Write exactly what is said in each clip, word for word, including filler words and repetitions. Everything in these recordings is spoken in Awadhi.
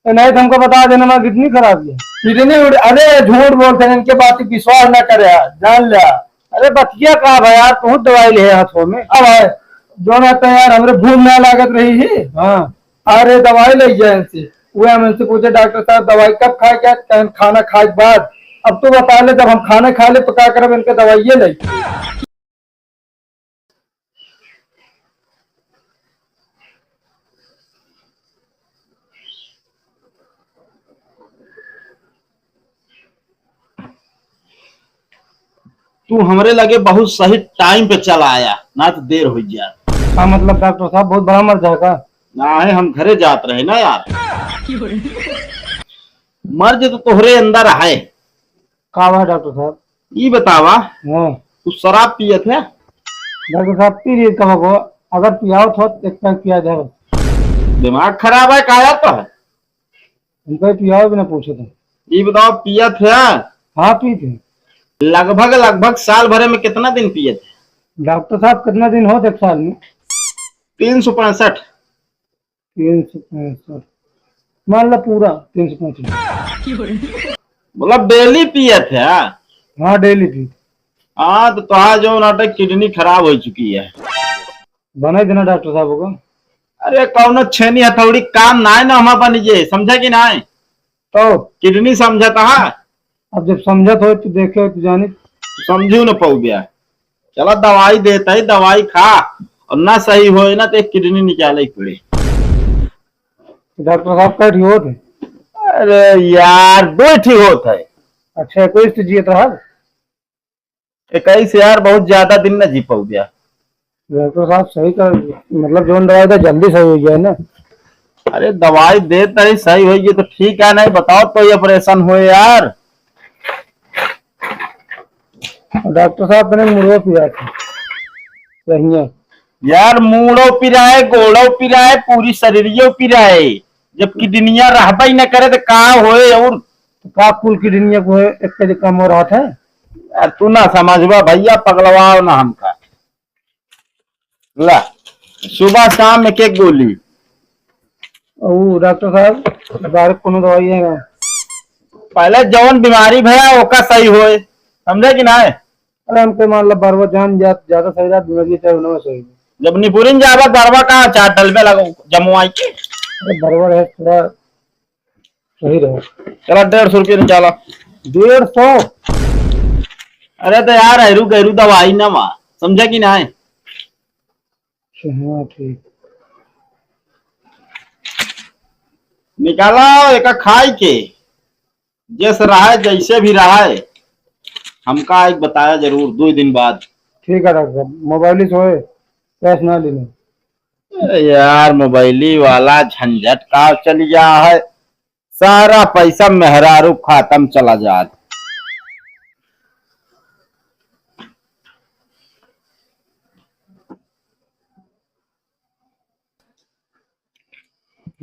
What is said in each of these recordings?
ए, नहीं तो हमको बता देना, हमार किडनी खराब है। किडनी उड़-, अरे झूठ बोलते हैं, इनके बात पे विश्वास ना करे यार, जान ले यार। अरे बतिया का भाई यार, तू दवाई ले हाथों में। अब भाई, जो ना तो यार हमरे भूख ना लागत रही ही। हाँ। अरे दवाई ले जाए इनसे, वो हम इनसे पूछे, "डॉक्टर साहब दवाई कब खाए क्या?" कहें, "खाना खाए के बाद।" अब तू बता ले, जब हम खाना खा ले तो का करब, इनके दवाइये ले। तू हमरे लगे बहुत सही टाइम पे चला आया, ना तो देर हो जाए। का मतलब डॉक्टर साहब, बहुत बड़ा मर्ज है का? ना है, हम घरे जात रहे ना यार। मर्ज तो तोहरे अंदर है। का हुआ डॉक्टर साहब? ई बतावा, हाँ। तू शराब पियत है? डॉक्टर साहब, पी लिए कब को, अगर पियावत हो तो एक पैक पिया दे। दिमाग खराब है का यार तो है? हमको पियाओ बिना पूछे तो। ई बताओ, पियत है? हाँ, पीत है। लगभग, लगभग साल भरे में कितना दिन पियत है? डॉक्टर साहब, कितना दिन होत एक साल में? तीन सौ पैंसठ। तीन सौ पैंसठ, मान ला पूरा तीन सौ पैंसठ। मतलब डेली पियत है? हाँ, डेली पी। हाँ, तो तोहार जो नाटक किडनी खराब हो चुकी है। बना देना डॉक्टर साहब को। अरे, कौनो छेनी हथौड़ी काम ना है ना, हमार बन जे, समझा कि ना है? तो? किडनी समझता है? अब जब समझत हो तो देखे हो तो जानी। समझू न पऊ गया। चला दवाई देता है, दवाई खा, और ना सही होए ना तो एक किडनी निकाले के पड़े। डॉक्टर साहब, कै ठी होत है? अरे यार, दो ठी होत है। अच्छा, कोई तो जियत रहा? इक्कीस यार, बहुत ज्यादा दिन ना जी पऊ गया। डॉक्टर साहब, सही का, मतलब, जौन दवाई था, जल्दी सही हो गया है ना? अरे, दवाई देता ही सही होई, ये तो ठीक है, नहीं बताओ तो ये ऑपरेशन होए यार। डॉक्टर साहब, तने मुड़ो पिरात है। सही है। यार, मूड़ो पिराए, गोड़ो पिराए, पूरी शरीरियो पिराए। जब किडनिया रहबे ही न करे तो का होए? और तो का कुल किडनिया को है, एक के काम हो रहा था? यार, तू ना समझबा भैया, पगलवाओ ना हमका। ला, सुबह शाम एक एक गोली। ओ डॉक्टर साहब, बाहर कोनो दवाई है ना? पहले जौन बीमारी भया, ओका सही होए, समझे कि ना? अरे, हमके मान ला, बार बार जान जा-, ज्यादा सही रहा, बीमारी चाहे ना सही। जब निपुरिन जाबा, बरवा कहाँ चार डलबे लगो, जमुआई के। अरे, बरवा है, थोड़ा सही रहे। चला, डेढ़ सौ रुपया निकाला। डेढ़ सौ? अरे तो यार, ऐरू गैरू दवाई ना मा, समझा कि ना? अच्छा, हाँ, ठीक। निकाला, एका खाई के, जैसे रहा है, जैसे भी रहा है, हमका एक बताया जरूर, दो दिन बाद। ठीक है डॉक्टर साहब, मोबाइल ही सोए, कैश ना लेने। अरे यार, मोबाइली वाला झंझट का चल गया है, सारा पैसा मेहरारू खाता में चला जात।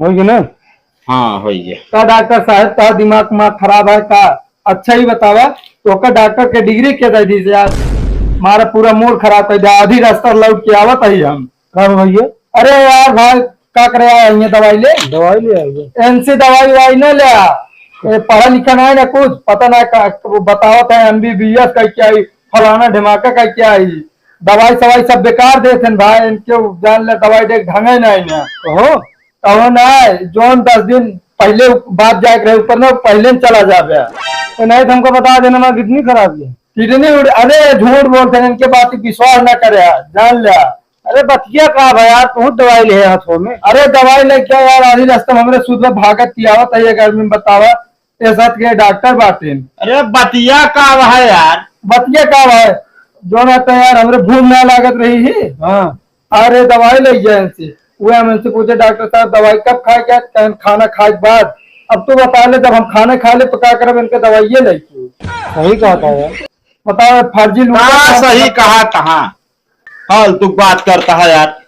हो गया ना? हाँ, हो गया। का डॉक्टर साहब, का दिमाग मा खराब है का? अच्छा ही बतावा, तो का डॉक्टर के डिग्री के दे दी यार? हमारा पूरा मूड खराब कर दिया, आधी रास्ता लौट के आवत ही हम। का हो भैया? अरे यार भाई, का करे आया है, ये दवाई ले? दवाई ले आया है। इनसे दवाई वाई ना ले आ। ये पढ़ा लिखा ना है ना कुछ, पता ना का, वो बतावत है एमबीबीएस का क्या ही, फलाना ढिमाका का क्या ही। दवाई सवाई सब बेकार देत हैं भाई, इनके जान ले दवाई दे ढंगे ना है ना। ओहो। कहो ना, जोन दस दिन पहले बात जाए के रहे ऊपर ना, पहले न चला जाबे। तो नहीं तो हमको बता देना, हमार किडनी खराब है। किडनी उड़-, अरे झूठ बोलते हैं, इनके बात पे विश्वास ना करे, जान ले। अरे बतिया का भाई यार, तू दवाई ले हाथों में। अरे दवाई लेके आ यार, आधी रास्ता में हमरे सुध में भागत की आवत है, ये गर्मी में बतावा, ये साथ के डॉक्टर बाटे। अरे बतिया का है यार? बतिया का है? जो ना तो यार हमरे भूख ना लागत रही ही। हाँ। अरे दवाई ले जाए इनसे, वो हम इनसे पूछे, "डॉक्टर साहब दवाई कब खाए क्या?" कहें, "खाना खाए के बाद।" अब तू बता ले, जब हम खाना खा ले तो का करब, इनके दवाइये ले के। सही कहा था यार। बताओ, फर्जी लोग का का सही कहा, कहाँ फालतू बात करता है यार।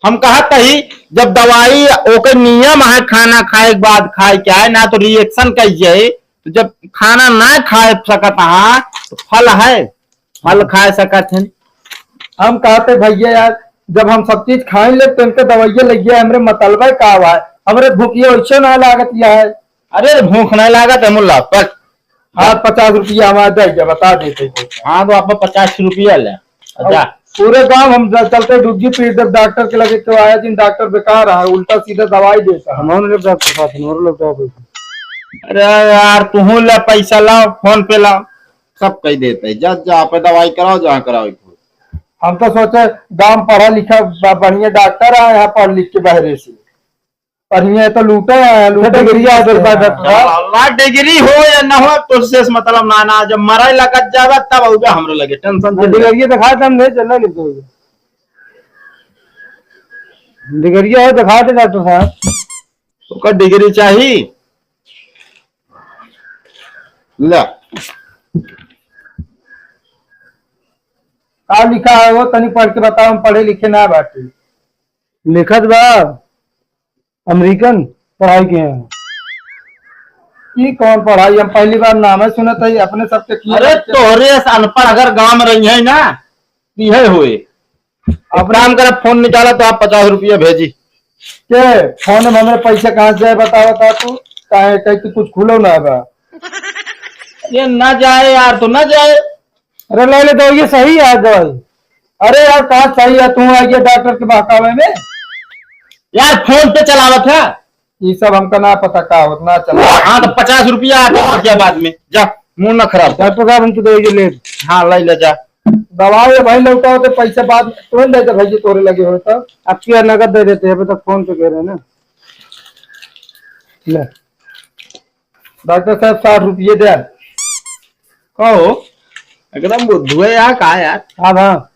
हम कहत ही, जब दवाई ओके नियम है, खाना खाए के बाद खाए के है, ना तो रिएक्शन कर जाए, तो जब खाना ना खाए सकत हा, तो फल है, फल खाए सकत हैं। हम कहते भैया यार, जब हम सब चीज खाए ले, तो इनके दवाइये लगिए, हमरे मतलबे का बा? हमरे भूखिया वैसे ना लागत या है। अरे, भूख नहीं लागत है मुल्ला, पर हाँ, पचास रुपया हमारा दे दे, बता देते हैं। हाँ, तो आप पचास रुपया ले, अब जा। पूरे गांव हम ज-, चलते डुग्गी पीट दे, डॉक्टर के लगे क्यों आया दिन, डॉक्टर बेकार है, उल्टा सीधा दवाई देता है। हम लोग डॉक्टर साथ में, और लोग क्या बोलते हैं? अरे यार, तू ले पैसा लाओ, फोन पे लाओ, सब कह देते हैं, जा, जा, आप दवाई कराओ, जहाँ कराओ। हम तो सोचे गांव पढ़ा लिखा ब-, बढ़िया डॉक्टर आए यहाँ पढ़ लिख के बहरे से। और ये तो लूटे हैं, लूटे डिग्री के लिए आ, आते हैं। डॉक्टर साहब। अल्लाह, डिग्री हो या ना हो, तो से मतलब ना, ना, जब मरे लगत जावे, तब आउबे हमरे लगे, टेंशन ना, से डिग्री दिखा दे, हम नहीं चलना, नहीं तो। डिग्री हो, दिखा दे डॉक्टर साहब। ओकर डिग्री चाही? ले। का लिखा है वो, तनी पढ़ के बताओ, हम पढ़े लिखे ना बाटे। लिखत बा, अमेरिकन पढ़ाई के हैं। ई कौन पढ़ाई? हम पहली बार नाम है सुनत है, अपने सबके किए अरे, रहते। तोहरे से अनपढ़ अगर गांव में रही है ना, तो यह होए। अब अपने काम कर, फोन निकाला तो आप पचास रुपया भेजी। के फोन में हमारे पैसे कहाँ से आए, बताओ, बता तू, काहे, कहीं तू कुछ खुलो ना बा। ये ना जाए यार, तो ना जाए। अरे ले ले दवाई, ये सही है दवाई। अरे यार, कहाँ सही है, तू आ गया डॉक्टर के बहकावे में। यार, फोन पे चलावत है। ये सब हमका ना पता का होत, ना चला। हाँ, तो पचास रुपया आता है क्या बाद में? जा, मूड ना खराब कर। डॉक्टर साहब, हम तो दवाई ले। हाँ, ले ले जा। दवाई भाई लौटाओ तो पैसा बाद में तुरंत दे दे भाई, तोरे लगे हो तो। अब क्या नगद दे देते हैं, अभी तो फोन पे कह रहे हैं ना। ले। डॉक्टर साहब, साठ रुपये दे। का हो? एकदम बुद्धू है यार, का यार? हाँ, हाँ।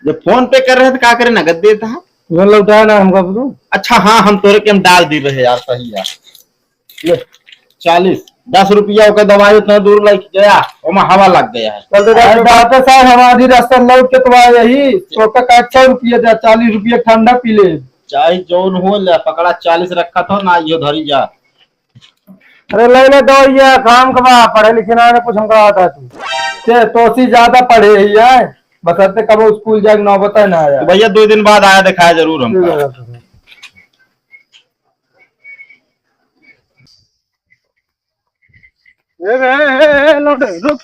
जब फोन पे कर रहे हैं तो का करे, नगद देता है? तुरंत लौटाया ना हमका, बोलो। अच्छा, हाँ, हम तोरे के हम डाल दी रहे यार, सही यार। ले, चालीस, दस रुपया ओकर दवाई उतना दूर लेके गया, ओमा हवा लग गया है। चल तो अरे डॉक्टर डॉक्टर साहब, हम आधी रास्ता लौट के तो आए यही, तो ओकर का एक सौ रुपया दे, चालीस रुपया ठंडा पी ले। चाहे जौन हो ले, पकड़ा चालीस रखा था ना, यो धरी जा। अरे ले ले दो, ये काम का बा, पढ़े लिखे ना है, कुछ हमका आता तू। ते तोसी ज्यादा पढ़े ही है, बसंते कबो स्कूल जाके नौबत ना आया। तो भैया दो दिन बाद आया, दिखाया जरूर हमका। ठीक है, डॉक्टर साहब। ए, ए, ए, ए, लौट, रुक।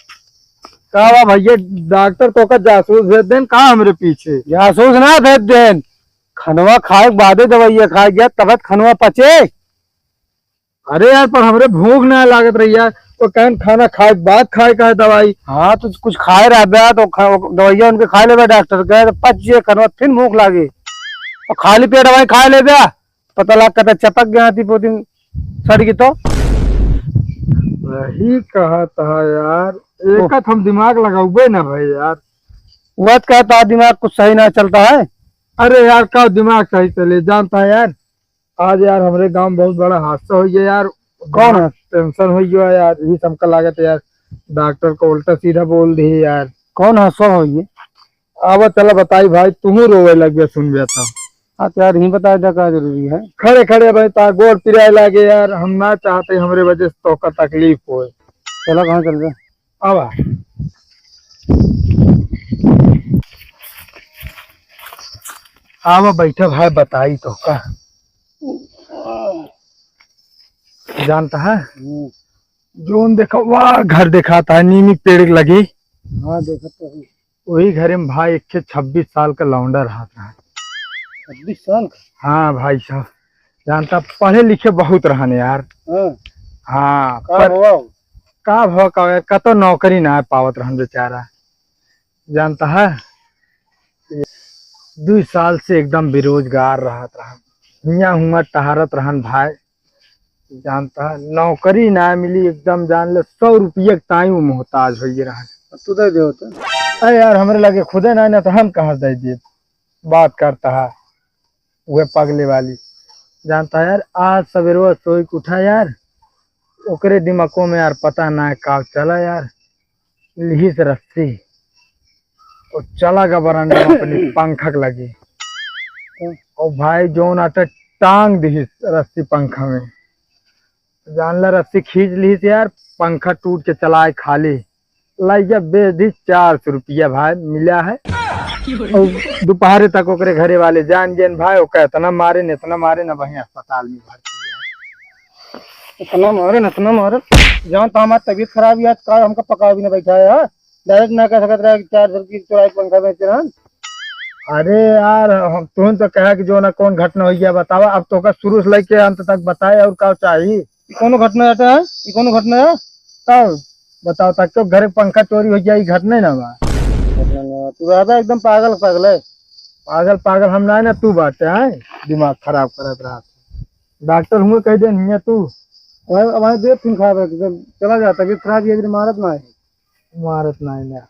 का बा भैया, डॉक्टर तोका जासूस भेज देन का हमरे पीछे? जासूस ना भेज देन, खनवा खाए के बादे दवाइया खाए गया, तब खनवा पचे। अरे यार, पर हमरे भूख ना लागत रही यार, तो कहन खाना खाए के बाद खाए का है दवाई। हाँ, तो कुछ खाए रहबे तो खा-, दवाइया उनके खा लेबे डॉक्टर के, तो पच जे खनवा, फिर भूख लागे। और खाली पेट दवाई खा लेबे, पता लाग कहता चपक गया थी पोती सड़ गई तो। वही कहत है यार, ओह। एकत हम दिमाग लगाउबे ना भाई यार। वह कहता दिमाग कुछ सही ना चलता है। अरे यार, का दिमाग सही चले, जानता है यार, आज यार हमरे गांव में बहुत बड़ा हादसा हो गया यार। कौन है? टेंशन हो गया यार, यही हमका लागत है यार, डॉक्टर को उल्टा सीधा बोल दी यार। कौन हादसा हो गया? अब चला बताई भाई, तुहू रोवे लग गया सुन गया था। हाँ तो यार, यही बताए दा का जरूरी है? खड़े खड़े भाई, ता गोड़ पिराए लागे यार, हम ना चाहते हमरे वजह से तोका तकलीफ होए। चला, कहाँ चल रहे? आवा। आवा बैठा भाई, बताई तोका। जानता है? हम्म। जोन देखा, वाह, घर देखाता है, नीमी के पेड़ लगी। हाँ, देखत तो है। वही घरे में भाई एक ठे छब्बीस साल का लौंडा रहत रहा। छब्बीस साल का? हाँ भाई साहब, जानता, पढ़े लिखे बहुत रहन यार। हाँ। हाँ, का पर भवा? का भवा का यार, कतो नौकरी ना पावत रहन बेचारा। जानता है, दुई साल से एकदम बेरोजगार रहत रहन, हियाँ हुआँ टहरत रहन भाई। जानता है, नौकरी ना मिली, एकदम जान ले, सौ रुपया के ताई वो मोहताज हो गए रहन। तू दे दे होता। अरे यार, हमरे लगे खुदे ना, ना तो हम कहाँ से दे दे? बात करता है वह पगले वाली। जानता है यार, आज सवेरे सोई के उठा यार, ओकरे दिमागों में यार पता ना का चला यार, लिहिस रस्सी और चला गा बरांडा में अपने पंखा के लगे। और भाई जोन आटे टांग दिहिस रस्सी पंखा में। जान ला रस्सी खींच लिहिस यार, पंखा टूट के चलाए खाली। लइका बेच दी चार सौ रुपया भाई मिला है। और दोपहरे तक ओकरे घरे वाले जान गए भाई, ओका इतना मारे न, इतना मारे न, वहीं अस्पताल में भर्ती है। इतना मारे न, इतना मारे, जौन तो हमार तबीयत खराब है, आज का हमका पकावा भी न बैठा है, हाँ? डायरेक्ट ना कह सकत रहा कि चार सौ की चुराई पंखा बेच रहा। अरे यार, हम तुहन तो कहा कि जो ना कौन घटना हो गया बतावा। अब तो का शुरू से लेके अंत तक बताए, और का चाहिए? ई कौनो घटना रहता है? ई कौनो घटना है? तब बताओ, तक तो घर के पंखा चोरी हो गया, ई घटना ही ना बा। घटना ना बा। तू रहता एकदम पागल, पागल है। पागल, पागल हम ना है ना, तू बाटे है, दिमाग खराब करत रहा। डॉक्टर हुए कह दे नहीं है तू। अब, अब आए दे, तुम खा रहे, चला जा, तबीयत खराब है, मारत ना है। मारत ना है ना।